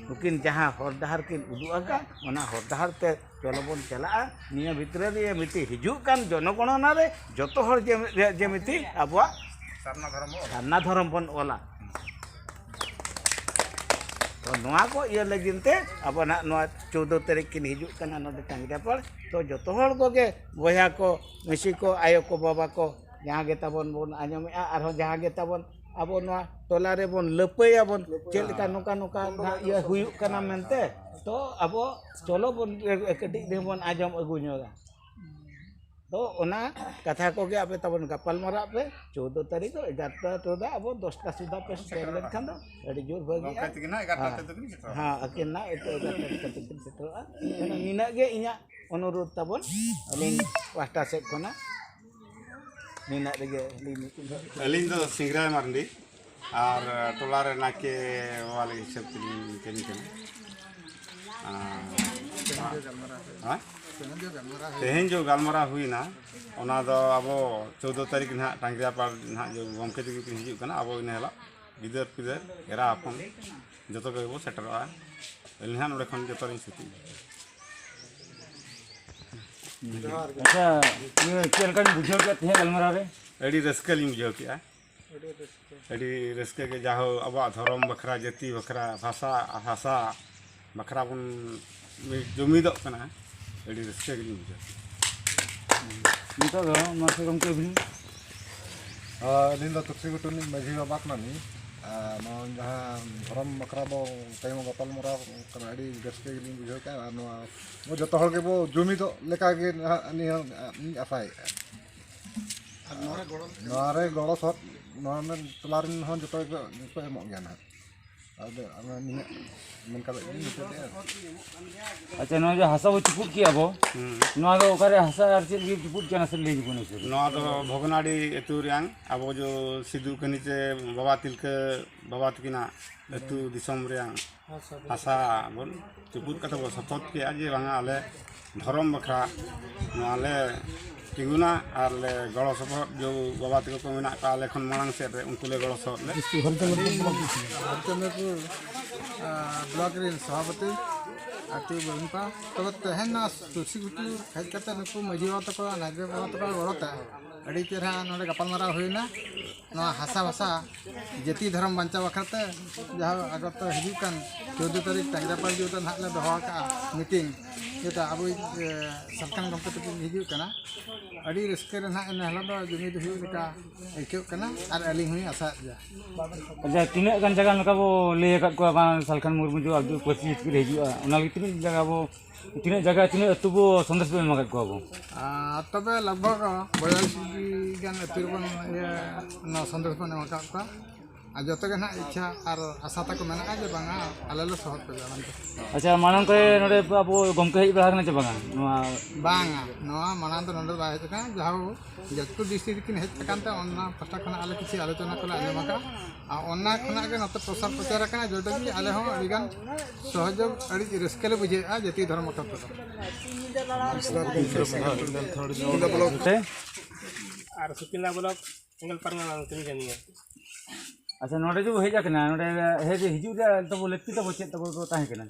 ᱱᱩᱠᱤᱱ ᱡᱟᱦᱟᱸ ᱦᱚᱨ ᱰᱟᱦᱟᱨ ᱠᱤᱱ ᱩᱫᱩᱜ ᱟᱠᱟᱫ, ᱚᱱᱟ ᱦᱚᱨ ᱰᱟᱦᱟᱨ ᱛᱮ ᱪᱚᱞᱚ ᱵᱚᱱ ᱪᱟᱞᱟᱜᱼᱟ᱾ ᱱᱤᱭᱟᱹ ᱵᱷᱤᱛᱨᱤ ᱨᱮ ᱢᱤᱫᱴᱤᱡ ᱦᱤᱡᱩᱜ ᱠᱟᱱ ᱡᱚᱱᱚᱜᱚᱬᱚᱱᱟ ᱨᱮ ᱡᱚᱛᱚ ᱦᱚᱲ ᱡᱮ, ᱡᱮ, ᱡᱮᱢᱤᱛᱤ ᱟᱵᱚᱣᱟᱜ ᱥᱟᱨᱱᱟ ᱫᱷᱚᱨᱚᱢ ᱵᱚᱱ ᱚᱞᱟ᱾ ᱥᱟᱨᱱᱟ ᱫᱷᱚᱨᱚᱢ ᱵᱚᱱ ᱚᱞᱟ᱾ ᱛᱚ ᱱᱚᱣᱟ ᱠᱚ ᱤᱭᱟᱹ ᱞᱟᱹᱜᱤᱫ ᱛᱮ ᱟᱵᱚ ᱱᱟᱦᱟᱜ ᱱᱚᱣᱟ ᱪᱳᱫᱽᱫᱳ ᱛᱟᱹᱨᱤᱠᱷ ᱠᱤᱱ ᱦᱤᱡᱩᱜ ᱠᱟᱱᱟ ᱱᱚᱰᱮ ᱴᱟᱸᱜᱤᱨᱟᱯᱟᱲ᱾ ᱛᱚ ᱡᱚᱛᱚ ᱦᱚᱲ ᱠᱚᱜᱮ, ᱵᱚᱭᱦᱟ ᱠᱚ, ᱢᱤᱥᱤ ᱠᱚ, ᱟᱭᱳ ᱠᱚ, ᱵᱟᱵᱟ ᱠᱚ, ᱡᱟᱦᱟᱸ ᱜᱮ ᱛᱟᱵᱚᱱ ᱵᱚᱱ ᱟᱸᱡᱚᱢᱮᱫᱼᱟ, ᱟᱨᱦᱚᱸ ᱡᱟᱦᱟᱸ ᱜᱮ ᱛᱟᱵᱚᱱ ᱟᱵᱚ ᱱᱚᱣᱟ ᱴᱚᱞᱟ ᱨᱮᱵᱚᱱ ᱞᱟᱹᱯᱟᱹᱭᱟᱵᱚᱱ, ᱪᱮᱫ ᱞᱮᱠᱟ ᱱᱚᱝᱠᱟ ᱱᱚᱝᱠᱟ ᱱᱟᱦᱟᱜ ᱤᱭᱟᱹ ᱦᱩᱭᱩᱜ ᱠᱟᱱᱟ ᱢᱮᱱᱛᱮ᱾ ᱛᱚ ᱟᱵᱚ ᱪᱚᱞᱚ ᱵᱚᱱ ᱠᱟᱹᱴᱤᱡ ᱨᱮᱦᱚᱸ ᱵᱚᱱ ᱟᱸᱡᱚᱢ ᱟᱹᱜᱩ ᱧᱚᱜᱟ᱾ ᱛᱚ ᱚᱱᱟ ᱠᱟᱛᱷᱟ ᱠᱚᱜᱮ ᱟᱯᱮ ᱛᱟᱵᱚᱱ ᱜᱟᱯᱟᱞ ᱢᱟᱨᱟᱜ ᱯᱮ᱾ ᱪᱳᱫᱽᱫᱳ ᱛᱟᱹᱨᱤᱠᱷ ᱫᱚ ᱮᱜᱟᱨᱚᱴᱟ ᱨᱮ ᱟᱵᱚ ᱫᱚᱥᱴᱟ ᱥᱩᱫᱷᱟ ᱯᱮ ᱥᱮᱴᱮᱨ ᱞᱮᱱᱠᱷᱟᱱ ᱫᱚ ᱟᱹᱰᱤ ᱡᱳᱨ ᱵᱷᱟᱹᱜᱤᱜᱼᱟ᱾ ᱜᱚᱢᱠᱮ ᱛᱤᱠᱤᱱ ᱦᱟᱸᱜ ᱮᱜᱟᱨᱚᱴᱟ ᱦᱮᱸ᱾ ᱛᱮᱫᱚ ᱠᱤᱱ ᱥᱮᱴᱮᱨᱚᱜᱼᱟ᱾ ᱦᱮᱸ, ᱟᱹᱠᱤᱱ ᱦᱟᱸᱜ ᱮᱜᱟᱨᱚᱴᱟ ᱛᱮᱠᱤᱱ ᱥᱮᱴᱮᱨᱚᱜᱼᱟ᱾ ᱱᱤᱱᱟᱹᱜ ᱜᱮ ᱤᱧᱟᱹᱜ ᱚᱱᱩᱨᱳᱫᱷ ᱛᱟᱵᱚᱱ, ᱟᱹᱞᱤᱧ ᱯᱟᱦᱴᱟ ᱥᱮᱫ ᱠᱷᱚᱱᱟᱜ ᱱᱤᱱᱟᱹᱜ ᱨᱮᱜᱮ ᱟᱹᱞᱤᱧ ᱧᱩᱛᱩᱢ ᱫᱚ ᱟᱹᱞᱤᱧ ᱫᱚ ᱥᱤᱝᱨᱟᱭ ᱢᱟᱨᱰᱤ᱾ ᱟᱨ ᱴᱚᱞᱟ ᱨᱮ ᱱᱟᱭᱠᱮ ᱵᱟᱵᱟ ᱞᱟᱹᱜᱤᱫ ᱦᱤᱥᱟᱹᱵ ᱛᱮᱞᱤᱧ ᱠᱟᱹᱢᱤ ᱠᱟᱱᱟ᱾ ᱟᱨ, ᱦᱮᱸ? ᱛᱮᱦᱮᱧ ᱡᱚ ᱜᱟᱞᱢᱟᱨᱟᱣ ᱦᱩᱭᱱᱟ, ᱚᱱᱟ ᱫᱚ ᱟᱵᱚ ᱪᱳᱫᱽᱫᱳ ᱛᱟᱹᱨᱤᱠᱷ ᱱᱟᱦᱟᱜ ᱴᱟᱸᱜᱽᱨᱤᱭᱟᱯᱟᱲ ᱱᱟᱦᱟᱜ ᱡᱚ ᱜᱚᱢᱠᱮ ᱛᱟᱹᱠᱤᱱ ᱠᱤᱱ ᱦᱤᱡᱩᱜ ᱠᱟᱱᱟ, ᱟᱵᱚ ᱤᱱᱟᱹ ᱦᱤᱞᱳᱜ ᱜᱤᱫᱟᱹᱨ ᱯᱤᱫᱟᱹᱨ ᱮᱨᱟ ᱟᱯᱚᱱ ᱡᱚᱛᱚ ᱜᱮᱵᱚ ᱥᱮᱴᱮᱨᱚᱜᱼᱟ᱾ ᱟᱹᱞᱤᱧ ᱱᱟᱦᱟᱜ ᱱᱚᱸᱰᱮ ᱠᱷᱚᱱ ᱡᱚᱛᱚ ᱞᱤᱧ ᱥᱟᱹᱛ ᱮᱫᱟ᱾ ᱟᱪᱪᱷᱟ, ᱤᱭᱟᱹ, ᱪᱮᱫ ᱞᱮᱠᱟ ᱵᱤᱱ ᱵᱩᱡᱷᱟᱹᱣ ᱠᱮᱫ ᱛᱮᱦᱮᱧ ᱜᱟᱞᱢᱟᱨᱟᱣ ᱨᱮ? ᱟᱹᱰᱤ ᱨᱟᱹᱥᱠᱟᱹ ᱞᱤᱧ ᱵᱩᱡᱷᱟᱹᱣ ᱠᱮᱫᱼᱟ᱾ ᱟᱹᱰᱤ ᱨᱟᱹᱥᱠᱟᱹ ᱜᱮ, ᱡᱟᱦᱳ ᱟᱵᱚᱣᱟᱜ ᱫᱷᱚᱨᱚᱢ ᱵᱟᱠᱷᱨᱟ, ᱡᱟᱹᱛᱤ ᱵᱟᱠᱷᱨᱟ, ᱵᱷᱟᱥᱟ, ᱵᱷᱟᱥᱟ ᱵᱟᱠᱷᱨᱟ ᱵᱚᱱ ᱢᱤᱫ ᱡᱩᱢᱤᱫᱚᱜ ᱠᱟᱱᱟ, ᱟᱹᱰᱤ ᱨᱟᱹᱥᱠᱟᱹ ᱜᱮᱞᱤᱧ ᱵᱩᱡᱷᱟᱹᱣ ᱠᱮᱫᱟ᱾ ᱱᱤᱛᱚᱜ ᱫᱚ ᱢᱟᱥᱮ ᱜᱚᱢᱠᱮ ᱟᱹᱵᱤᱱ᱾ ᱟᱹᱞᱤᱧ ᱫᱚ ᱛᱩᱞᱥᱤ ᱜᱷᱩᱴᱩ ᱨᱤᱱᱤᱡ ᱢᱟᱹᱡᱷᱤ ᱵᱟᱵᱟ ᱠᱟᱱᱟᱞᱤᱧ᱾ ᱟᱨ ᱱᱚᱣᱟ ᱡᱟᱦᱟᱸ ᱫᱷᱚᱨᱚᱢ ᱵᱟᱠᱷᱨᱟ ᱵᱚ ᱛᱮᱦᱮᱧ ᱵᱚ ᱜᱟᱯᱟᱞ ᱢᱟᱨᱟᱣ ᱠᱟᱱᱟ, ᱟᱹᱰᱤ ᱨᱟᱹᱥᱠᱟᱹ ᱜᱮᱞᱤᱧ ᱵᱩᱡᱷᱟᱹᱣ ᱠᱮᱫᱼᱟ᱾ ᱟᱨ ᱱᱚᱣᱟ ᱡᱚᱛᱚ ᱦᱚᱲ ᱜᱮᱵᱚ ᱡᱩᱢᱤᱫᱚᱜ ᱞᱮᱠᱟ ᱜᱮ ᱱᱟᱦᱟᱜ ᱟᱹᱞᱤᱧ ᱦᱚᱸ ᱤᱧ ᱟᱥᱟᱭᱮᱫᱼᱟ᱾ ᱟᱨ ᱱᱚᱣᱟ ᱨᱮ ᱜᱚᱲᱚ ᱱᱚᱣᱟ ᱨᱮ ᱜᱚᱲᱚ ᱥᱚᱦᱚᱫ, ᱱᱚᱣᱟ ᱨᱮᱱ ᱴᱚᱞᱟ ᱨᱮᱱ ᱦᱚᱸ ᱡᱚᱛᱚ ᱜᱮᱠᱚ, ᱜᱮᱠᱚ ᱮᱢᱚᱜ ᱜᱮᱭᱟ ᱱᱟᱦᱟᱜ᱾ ᱟᱫᱚ ᱚᱱᱟ ᱱᱤᱭᱟᱹ ᱢᱮᱱ ᱠᱟᱛᱮ ᱜᱮ ᱢᱩᱪᱟᱹᱫᱮᱜᱼᱟ᱾ ᱟᱪᱪᱷᱟ, ᱱᱚᱣᱟ ᱡᱮ ᱦᱟᱥᱟ ᱵᱚ ᱪᱩᱯᱩᱫ ᱠᱮᱜᱼᱟ ᱵᱚ, ᱦᱩᱸ᱾ ᱱᱚᱣᱟ ᱫᱚ ᱚᱠᱟᱨᱮ ᱦᱟᱥᱟ ᱟᱨ ᱪᱮᱫ ᱞᱟᱹᱜᱤᱫ ᱪᱩᱯᱩᱫ ᱠᱮᱜᱼᱟ, ᱱᱟᱥᱮ ᱞᱟᱹᱭ ᱧᱚᱜ ᱵᱚᱱ ᱥᱮ᱾ ᱱᱚᱣᱟ ᱫᱚ ᱵᱷᱚᱜᱽᱱᱟᱰᱤ ᱟᱹᱛᱩ ᱨᱮᱭᱟᱝ ᱟᱵᱚ ᱡᱚ ᱥᱤᱫᱩ ᱠᱟᱹᱱᱦᱩ ᱪᱮ ᱵᱟᱵᱟ ᱛᱤᱞᱠᱟᱹ ᱵᱟᱵᱟ ᱛᱟᱹᱠᱤᱱᱟᱜ ᱟᱹᱛᱩ ᱫᱤᱥᱚᱢ ᱨᱮᱭᱟᱝ ᱦᱟᱥᱟ ᱵᱚᱱ ᱪᱩᱯᱩᱫ ᱠᱟᱛᱮ ᱵᱚᱱ ᱥᱚᱯᱚᱛ ᱠᱮᱜᱼᱟ ᱡᱮ ᱵᱟᱝᱟ ᱟᱞᱮ ᱫᱷᱚᱨᱚᱢ ᱵᱟᱠᱷᱨᱟ ᱱᱚᱣᱟ ᱞᱮ ᱛᱤᱸᱜᱩᱱᱟ ᱟᱨ ᱞᱮ ᱜᱚᱲᱚ ᱥᱚᱯᱚᱦᱚᱫ, ᱡᱚ ᱵᱟᱵᱟ ᱛᱟᱠᱚ ᱠᱚ ᱢᱮᱱᱟᱜ ᱠᱚᱣᱟ ᱟᱞᱮ ᱠᱷᱚᱱ ᱢᱟᱲᱟᱝ ᱥᱮᱫ ᱨᱮ, ᱩᱱᱠᱩ ᱞᱮ ᱜᱚᱲᱚ ᱥᱚᱯᱚᱦᱚᱫ ᱞᱮ᱾ ᱦᱚᱨᱤᱪᱚᱸᱫᱽᱨᱚᱯᱩᱨ, ᱟᱸ, ᱵᱞᱚᱠ ᱨᱮᱱ ᱥᱚᱵᱷᱟᱯᱚᱛᱤ ᱟᱹᱛᱩ ᱵᱟᱹᱨᱩᱱᱯᱟ᱾ ᱛᱚᱵᱮ ᱛᱮᱦᱮᱧ ᱱᱚᱣᱟ ᱛᱩᱞᱥᱤ ᱜᱷᱩᱴᱩ ᱦᱮᱡ ᱠᱟᱛᱮ ᱱᱩᱠᱩ ᱢᱟᱹᱡᱷᱤ ᱵᱟᱵᱟ ᱛᱟᱠᱚ, ᱱᱟᱭᱠᱮ ᱵᱟᱵᱟ ᱛᱟᱠᱚ ᱜᱚᱲᱚ ᱛᱮ ᱟᱹᱰᱤ ᱪᱮᱦᱨᱟ ᱱᱚᱰᱮ ᱜᱟᱯᱟᱞᱢᱟᱨᱟᱣ ᱦᱩᱭᱱᱟ᱾ ᱱᱚᱣᱟ ᱦᱟᱥᱟ ᱵᱷᱟᱥᱟ ᱡᱟᱹᱛᱤ ᱫᱷᱚᱨᱚᱢ ᱵᱟᱧᱪᱟᱣ ᱵᱟᱠᱷᱨᱟ ᱛᱮ ᱡᱟᱦᱟᱸ ᱟᱜᱚᱥᱴ ᱦᱤᱡᱩᱜ ᱠᱟᱱ ᱪᱳᱫᱽᱫᱳ ᱛᱟᱹᱨᱤᱠᱷ ᱴᱟᱸᱜᱽᱨᱟᱯᱟᱲ ᱡᱩ ᱨᱮ ᱱᱟᱦᱟᱜ ᱞᱮ ᱫᱚᱦᱚ ᱟᱠᱟᱫᱼᱟ ᱢᱤᱴᱤᱝ, ᱡᱮᱴᱟ ᱟᱵᱚᱭᱤᱡ, ᱮ, ᱥᱟᱞᱠᱷᱟᱱ ᱜᱚᱢᱠᱮ ᱛᱟᱹᱠᱤᱱ ᱦᱤᱡᱩᱜ ᱠᱟᱱᱟ᱾ ᱟᱹᱰᱤ ᱨᱟᱹᱥᱠᱟᱹ ᱨᱮ ᱱᱟᱦᱟᱜ ᱮᱱ ᱦᱤᱞᱳᱜ ᱫᱚ ᱡᱩᱢᱤᱫ ᱦᱩᱭᱩᱜ ᱞᱮᱠᱟ ᱟᱹᱭᱠᱟᱹᱜ ᱠᱟᱱᱟ ᱟᱨ ᱟᱹᱞᱤᱧ ᱦᱚᱸᱞᱤᱧ ᱟᱥᱟᱭᱮᱫ ᱜᱮᱭᱟ᱾ ᱟᱪᱪᱷᱟ, ᱛᱤᱱᱟᱹᱜ ᱜᱟᱱ ᱡᱟᱭᱜᱟ ᱱᱚᱝᱠᱟ ᱵᱚ ᱞᱟᱹᱭ ᱟᱠᱟᱫ ᱠᱚᱣᱟ ᱵᱟᱝ ᱥᱟᱞᱠᱷᱟᱱ ᱢᱩᱨᱢᱩ ᱡᱩ ᱟᱵᱚ ᱯᱟᱹᱨᱥᱤ ᱡᱤᱛᱠᱟᱹᱨ ᱦᱤᱡᱩᱜᱼᱟ, ᱚᱱᱟ ᱞᱟᱹᱜᱤᱫ ᱛᱤᱱᱟᱹᱜ ᱡᱟᱭᱜᱟ ᱵᱚ ᱛᱤᱱᱟᱹᱜ ᱡᱟᱭᱜᱟ, ᱛᱤᱱᱟᱹᱜ ᱟᱹᱛᱩ ᱵᱚ ᱥᱚᱱᱫᱮᱥ ᱵᱚ ᱮᱢ ᱟᱠᱟᱫ ᱠᱚᱣᱟ ᱵᱚ? ᱟᱨ ᱛᱚᱵᱮ ᱞᱟᱜᱽ ᱵᱷᱟᱜᱽ ᱵᱚᱭᱟᱞᱤᱥ ᱜᱟᱱ ᱟᱹᱛᱩ ᱨᱮᱵᱚᱱ, ᱤᱭᱟᱹ, ᱱᱚᱣᱟ ᱥᱚᱱᱫᱮᱥ ᱵᱚᱱ ᱮᱢ ᱟᱠᱟᱫ ᱠᱚᱣᱟ᱾ ᱟᱨ ᱡᱚᱛᱚ ᱜᱮ ᱱᱟᱦᱟᱜ ᱤᱪᱪᱷᱟ ᱟᱨ ᱟᱥᱟ ᱛᱟᱠᱚ ᱢᱮᱱᱟᱜᱼᱟ ᱡᱮ ᱵᱟᱝᱟ, ᱟᱞᱮ ᱞᱮ ᱥᱚᱦᱚᱫ ᱯᱮ ᱜᱮᱭᱟ ᱢᱮᱱᱛᱮ᱾ ᱟᱪᱪᱷᱟ, ᱢᱟᱲᱟᱝ ᱠᱚᱨᱮ ᱱᱚᱰᱮ ᱟᱵᱚ ᱜᱚᱢᱠᱮ ᱦᱮᱡ ᱵᱟᱲᱟ ᱟᱠᱟᱱᱟ ᱪᱮ ᱵᱟᱝᱟ? ᱱᱚᱣᱟ ᱵᱟᱝᱟ, ᱱᱚᱣᱟ ᱢᱟᱲᱟᱝ ᱫᱚ ᱱᱚᱰᱮ ᱵᱟᱭ ᱦᱮᱡ ᱟᱠᱟᱱᱟ, ᱡᱟᱦᱳ ᱡᱟᱡᱽᱯᱩᱨ ᱰᱤᱥᱴᱨᱤᱠᱴ ᱨᱮᱠᱤᱱ ᱦᱮᱡ ᱟᱠᱟᱱ ᱛᱮ ᱚᱱᱟ ᱯᱟᱦᱴᱟ ᱠᱷᱚᱱᱟᱜ ᱟᱞᱮ ᱠᱤᱪᱷᱩ ᱟᱞᱳᱪᱚᱱᱟ ᱠᱚᱞᱮ ᱟᱸᱡᱚᱢ ᱟᱠᱟᱫᱼᱟ᱾ ᱟᱨ ᱚᱱᱟ ᱠᱷᱚᱱᱟᱜ ᱜᱮ ᱱᱚᱛᱮ ᱯᱨᱚᱥᱟᱨ ᱯᱨᱚᱪᱟᱨ ᱟᱠᱟᱱᱟ, ᱡᱚᱭᱫᱚᱵᱤ ᱟᱞᱮ ᱦᱚᱸ ᱟᱹᱰᱤᱜᱟᱱ ᱥᱚᱦᱚᱡᱳᱜᱽ, ᱟᱹᱰᱤ ᱨᱟᱹᱥᱠᱟᱹ ᱞᱮ ᱵᱩᱡᱷᱟᱹᱣᱮᱫᱼᱟ ᱡᱟᱹᱛᱤ ᱫᱷᱚᱨᱚᱢ ᱵᱟᱠᱷᱨᱟ ᱛᱮᱫᱚ᱾ ᱟᱨ ᱥᱩᱠᱤᱱᱫᱟ ᱵᱞᱚᱠ ᱥᱮᱸᱜᱮᱞ ᱯᱟᱨᱜᱟᱱᱟ ᱠᱟᱹᱢᱤ ᱠᱟᱹᱢᱤᱭᱟ᱾ ᱟᱪᱪᱷᱟ, ᱱᱚᱰᱮ ᱡᱮ ᱵᱚ ᱦᱮᱡ ᱟᱠᱟᱱᱟ, ᱱᱚᱰᱮ ᱦᱮᱡ ᱦᱤᱡᱩᱜ ᱨᱮᱭᱟᱜ ᱛᱟᱵᱚ ᱞᱟᱹᱠᱛᱤ ᱛᱟᱵᱚ ᱪᱮᱫ ᱛᱟᱵᱚ ᱫᱚ ᱛᱟᱦᱮᱸ ᱠᱟᱱᱟ?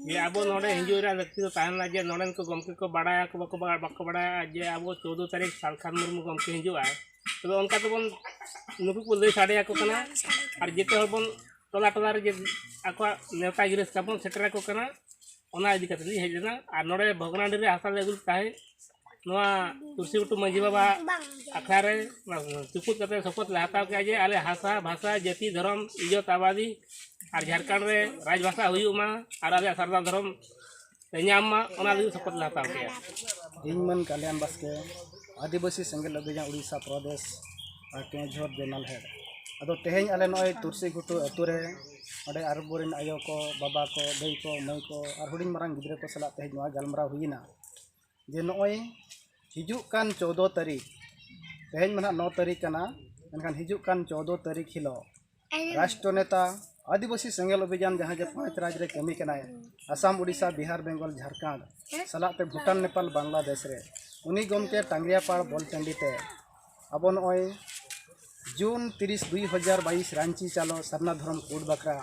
ᱡᱮ ᱟᱵᱚ ᱱᱚᱰᱮ ᱦᱤᱡᱩᱜ ᱨᱮᱭᱟᱜ ᱞᱟᱹᱠᱛᱤ ᱫᱚ ᱛᱟᱦᱮᱸ ᱞᱮᱱᱟ ᱡᱮ ᱱᱚᱰᱮᱱ ᱠᱚ ᱜᱚᱢᱠᱮ ᱠᱚ ᱵᱟᱲᱟᱭᱟ ᱠᱚ ᱵᱟᱠᱚ ᱵᱟᱲᱟᱭᱟ, ᱵᱟᱠᱚ ᱵᱟᱲᱟᱭᱟ ᱡᱮ ᱟᱵᱚ ᱪᱳᱫᱽᱫᱳ ᱛᱟᱹᱨᱤᱠᱷ ᱥᱟᱞᱠᱷᱟᱱ ᱢᱩᱨᱢᱩ ᱜᱚᱢᱠᱮ ᱦᱤᱡᱩᱜᱼᱟᱭ᱾ ᱛᱚᱵᱮ ᱚᱱᱠᱟ ᱛᱮᱵᱚᱱ ᱱᱩᱠᱩ ᱠᱚ ᱞᱟᱹᱭ ᱥᱟᱰᱮ ᱟᱠᱚ ᱠᱟᱱᱟ᱾ ᱟᱨ ᱡᱮᱛᱮ ᱦᱚᱲ ᱵᱚᱱ ᱴᱚᱞᱟ ᱴᱚᱞᱟ ᱨᱮ ᱡᱮ ᱟᱠᱚᱣᱟᱜ ᱱᱮᱣᱛᱟ ᱜᱤᱨᱟᱹ ᱥᱟᱠᱟᱢ ᱵᱚᱱ ᱥᱮᱴᱮᱨ ᱟᱠᱚ ᱠᱟᱱᱟ᱾ ᱚᱱᱟ ᱤᱫᱤ ᱠᱟᱛᱮ ᱞᱤᱧ ᱦᱮᱡ ᱞᱮᱱᱟ᱾ ᱟᱨ ᱱᱚᱰᱮ ᱵᱷᱚᱜᱽᱱᱟᱰᱤ ᱨᱮ ᱦᱟᱥᱟ ᱞᱮ ᱟᱹᱜᱩ ᱞᱮᱫ ᱛᱟᱦᱮᱸᱫ, ᱱᱚᱣᱟ ᱛᱩᱞᱥᱤ ᱜᱷᱩᱴᱩ ᱢᱟᱹᱡᱷᱤ ᱵᱟᱵᱟ ᱟᱠᱷᱲᱟ ᱨᱮ ᱪᱩᱯᱩᱫ ᱠᱟᱛᱮ ᱥᱚᱯᱚᱛ ᱞᱮ ᱦᱟᱛᱟᱣ ᱠᱮᱫᱼᱟ ᱡᱮ ᱟᱞᱮ ᱦᱟᱥᱟ, ᱵᱷᱟᱥᱟ, ᱡᱟᱹᱛᱤ, ᱫᱷᱚᱨᱚᱢ, ᱤᱡᱽᱡᱚᱛ, ᱟᱵᱟᱫᱤ ᱟᱨ ᱡᱷᱟᱲᱠᱷᱚᱸᱰ ᱨᱮ ᱨᱟᱡᱽᱵᱷᱟᱥᱟ ᱦᱩᱭᱩᱜ ᱢᱟ ᱟᱨ ᱟᱞᱮᱭᱟᱜ ᱥᱟᱨᱱᱟ ᱫᱷᱚᱨᱚᱢ ᱞᱮ ᱧᱟᱢ ᱢᱟ, ᱚᱱᱟ ᱞᱟᱹᱜᱤᱫ ᱥᱚᱯᱚᱛ ᱞᱮ ᱦᱟᱛᱟᱣ ᱠᱮᱫᱼᱟ᱾ ᱤᱧ ᱢᱟᱹᱱ ᱠᱟᱞᱭᱟᱱ ᱵᱟᱥᱠᱮ, ᱟᱹᱫᱤᱵᱟᱹᱥᱤ ᱥᱮᱸᱜᱮᱞ ᱚᱵᱷᱤᱡᱟᱱ ᱩᱲᱤᱥᱥᱟ ᱯᱨᱚᱫᱮᱥ ᱟᱨ ᱠᱮᱣᱚᱱᱡᱷᱚᱨ ᱡᱳᱱᱟᱞ ᱦᱮᱰ᱾ ᱟᱫᱚ ᱛᱮᱦᱮᱧ ᱟᱞᱮ ᱱᱚᱜᱼᱚᱭ ᱛᱩᱨᱥᱤ ᱜᱷᱩᱴᱩ ᱟᱹᱛᱩ ᱨᱮ ᱚᱸᱰᱮ ᱟᱵᱚᱨᱮᱱ ᱟᱭᱳ ᱠᱚ, ᱵᱟᱵᱟ ᱠᱚ, ᱫᱟᱹᱭ ᱠᱚ, ᱢᱟᱹᱭ ᱠᱚ ᱟᱨ ᱦᱩᱰᱤᱧ ᱢᱟᱨᱟᱝ ᱜᱤᱫᱽᱨᱟᱹ ᱠᱚ ᱥᱟᱞᱟᱜ ᱛᱮᱦᱮᱧ ᱱᱚᱣᱟ ᱜᱟᱞᱢᱟᱨᱟᱣ ᱦᱩᱭᱮᱱᱟ ᱡᱮ ᱱᱚᱜᱼᱚᱭ ᱦᱤᱡᱩᱜ ᱠᱟᱱ ᱪᱳᱫᱽᱫᱳ ᱛᱟᱹᱨᱤᱠᱷ, ᱛᱮᱦᱮᱧ ᱢᱟ ᱱᱟᱦᱟᱜ ᱱᱚ ᱛᱟᱹᱨᱤᱠᱷ ᱠᱟᱱᱟ, ᱢᱮᱱᱠᱷᱟᱱ ᱦᱤᱡᱩᱜ ᱠᱟᱱ ᱪᱳᱫᱽᱫᱳ ᱛᱟᱹᱨᱤᱠᱷ ᱦᱤᱞᱳᱜ ᱨᱟᱥᱴᱨᱚ ᱱᱮᱛᱟ ᱟᱹᱫᱤᱵᱟᱹᱥᱤ ᱥᱮᱸᱜᱮᱞ ᱚᱵᱷᱤᱡᱟᱱ ᱡᱟᱦᱟᱸ ᱡᱮ ᱯᱟᱸᱪ ᱨᱟᱡᱽ ᱨᱮ ᱠᱟᱹᱢᱤ ᱠᱟᱱᱟᱭ, ᱟᱥᱟᱢ, ᱳᱰᱤᱥᱟ, ᱵᱤᱦᱟᱨ, ᱵᱮᱝᱜᱚᱞ, ᱡᱷᱟᱲᱠᱷᱚᱸᱰ ᱥᱟᱞᱟᱜ ᱛᱮ ᱵᱷᱩᱴᱟᱱ, ᱱᱮᱯᱟᱞ, ᱵᱟᱝᱞᱟᱫᱮᱥ ᱨᱮ, ᱩᱱᱤ ᱜᱚᱢᱠᱮ ᱴᱟᱝᱜᱽᱨᱤᱭᱟᱯᱟᱲ ᱵᱚᱞ ᱴᱟᱺᱰᱤ ᱛᱮ ᱟᱵᱚ ᱱᱚᱜᱼᱚᱭ ᱡᱩᱱ ᱛᱤᱨᱤᱥ, ᱫᱩᱭ ᱦᱟᱡᱟᱨ ᱵᱟᱭᱤᱥ ᱨᱟᱺᱪᱤ ᱪᱟᱞᱚ ᱥᱟᱨᱱᱟ ᱫᱷᱚᱨᱚᱢ ᱠᱳᱰ ᱵᱟᱠᱷᱨᱟ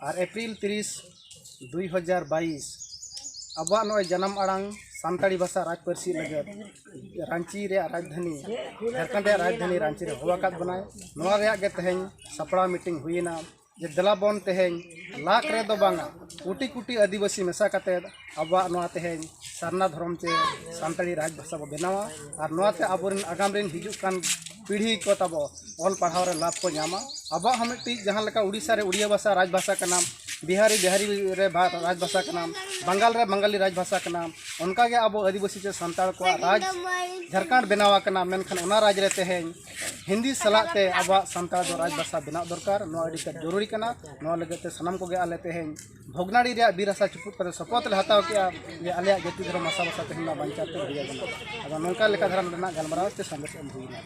ᱟᱨ ᱮᱯᱨᱤᱞ ᱛᱤᱨᱤᱥ, ᱫᱩᱭ ᱦᱟᱡᱟᱨ ᱵᱟᱭᱤᱥ ᱟᱵᱚᱣᱟᱜ ᱱᱚᱜᱼᱚᱭ ᱡᱟᱱᱟᱢ ᱟᱲᱟᱝ ᱥᱟᱱᱛᱟᱲᱤ ᱵᱷᱟᱥᱟ ᱨᱟᱡᱽ ᱯᱟᱹᱨᱥᱤ ᱞᱟᱹᱜᱤᱫ ᱨᱟᱺᱪᱤ ᱨᱮᱭᱟᱜ ᱨᱟᱡᱽᱫᱷᱟᱱᱤ, ᱡᱷᱟᱲᱠᱷᱚᱸᱰ ᱨᱮᱭᱟᱜ ᱨᱟᱡᱽᱫᱷᱟᱱᱤ ᱨᱟᱺᱪᱤ ᱨᱮ ᱦᱚᱦᱚ ᱟᱠᱟᱫ ᱵᱚᱱᱟᱭ᱾ ᱱᱚᱣᱟ ᱨᱮᱭᱟᱜ ᱜᱮ ᱛᱮᱦᱮᱧ ᱥᱟᱯᱲᱟᱣ ᱢᱤᱴᱤᱝ ᱦᱩᱭᱮᱱᱟ ᱡᱮ ᱫᱮᱞᱟ ᱵᱚᱱ ᱛᱮᱦᱮᱧ ᱞᱟᱠᱷ ᱨᱮᱫᱚ ᱵᱟᱝᱟ, ᱠᱳᱴᱤ ᱠᱳᱴᱤ ᱟᱹᱫᱤᱵᱟᱹᱥᱤ ᱢᱮᱥᱟ ᱠᱟᱛᱮᱫ ᱟᱵᱚᱣᱟᱜ ᱱᱚᱣᱟ ᱛᱮᱦᱮᱧ ᱥᱟᱨᱱᱟ ᱫᱷᱚᱨᱚᱢ ᱪᱮ ᱥᱟᱱᱛᱟᱲᱤ ᱨᱟᱡᱽ ᱵᱷᱟᱥᱟ ᱵᱚ ᱵᱮᱱᱟᱣᱟ᱾ ᱟᱨ ᱱᱚᱣᱟᱛᱮ ᱟᱵᱚᱨᱮᱱ ᱟᱜᱟᱢ ᱨᱮᱱ ᱦᱤᱡᱩᱜ ᱠᱟᱱ ᱯᱤᱲᱦᱤ ᱠᱚ ᱛᱟᱵᱚ ᱚᱞ ᱯᱟᱲᱦᱟᱣ ᱨᱮ ᱞᱟᱵᱷ ᱠᱚ ᱧᱟᱢᱟ᱾ ᱟᱵᱚᱣᱟᱜ ᱦᱚᱸ ᱢᱤᱫᱴᱤᱡ ᱡᱟᱦᱟᱸ ᱞᱮᱠᱟ ᱩᱲᱤᱥᱥᱟ ᱨᱮ ᱩᱲᱤᱭᱟ ᱵᱷᱟᱥᱟ ᱨᱟᱡᱽ ᱵᱷᱟᱥᱟ ᱠᱟᱱᱟ, ᱵᱤᱦᱟᱨᱤ, ᱵᱤᱦᱟᱨᱤ ᱨᱮ ᱵᱷᱟ-, ᱨᱟᱡᱽ ᱵᱷᱟᱥᱟ ᱠᱟᱱᱟ, ᱵᱟᱝᱜᱟᱞ ᱨᱮ ᱵᱟᱝᱜᱟᱞᱤ ᱨᱟᱡᱽ ᱵᱷᱟᱥᱟ ᱠᱟᱱᱟ, ᱚᱱᱠᱟᱜᱮ ᱟᱵᱚ ᱟᱹᱫᱤᱵᱟᱹᱥᱤ ᱪᱮ ᱥᱟᱱᱛᱟᱲ ᱠᱚᱣᱟᱜ ᱨᱟᱡᱽ ᱡᱷᱟᱲᱠᱷᱚᱸᱰ ᱵᱮᱱᱟᱣ ᱟᱠᱟᱱᱟ, ᱢᱮᱱᱠᱷᱟᱱ ᱚᱱᱟ ᱨᱟᱡᱽ ᱨᱮ ᱛᱮᱦᱮᱧ ᱦᱤᱱᱫᱤ ᱥᱟᱞᱟᱜ ᱛᱮ ᱟᱵᱚᱣᱟᱜ ᱥᱟᱱᱛᱟᱲ ᱫᱚ ᱨᱟᱡᱽ ᱵᱷᱟᱥᱟ ᱵᱮᱱᱟᱣ ᱫᱚᱨᱠᱟᱨ᱾ ᱱᱚᱣᱟ ᱟᱹᱰᱤ ᱛᱮᱫ ᱡᱚᱨᱩᱨᱤ ᱠᱟᱱᱟ᱾ ᱱᱚᱣᱟ ᱞᱟᱹᱜᱤᱫ ᱛᱮ ᱥᱟᱱᱟᱢ ᱠᱚᱜᱮ ᱟᱞᱮ ᱛᱮᱦᱮᱧ ᱵᱷᱚᱜᱽᱱᱟᱰᱤ ᱨᱮᱭᱟᱜ ᱵᱤᱨ ᱦᱟᱥᱟ ᱪᱩᱯᱩᱫ ᱠᱟᱛᱮ ᱥᱚᱯᱚᱛ ᱞᱮ ᱦᱟᱛᱟᱣ ᱠᱮᱜᱼᱟ ᱡᱮ ᱟᱞᱮᱭᱟᱜ ᱡᱟᱹᱛᱤ ᱫᱷᱚᱨᱚᱢ ᱵᱷᱟᱥᱟ ᱵᱷᱟᱥᱟ ᱛᱮᱦᱮᱧ ᱱᱚᱣᱟ ᱵᱟᱧᱪᱟᱣ ᱛᱮ ᱦᱩᱭ ᱟᱵᱚᱱᱟ᱾ ᱟᱫᱚ ᱱᱚᱝᱠᱟ ᱞᱮᱠᱟ ᱫᱷᱟᱨᱟ ᱱᱚᱰᱮᱱᱟᱜ ᱜᱟᱞᱢᱟᱨᱟᱣ ᱪᱮ ᱥᱟᱸᱫᱮᱥ ᱮᱢ ᱦᱩᱭᱱᱟ᱾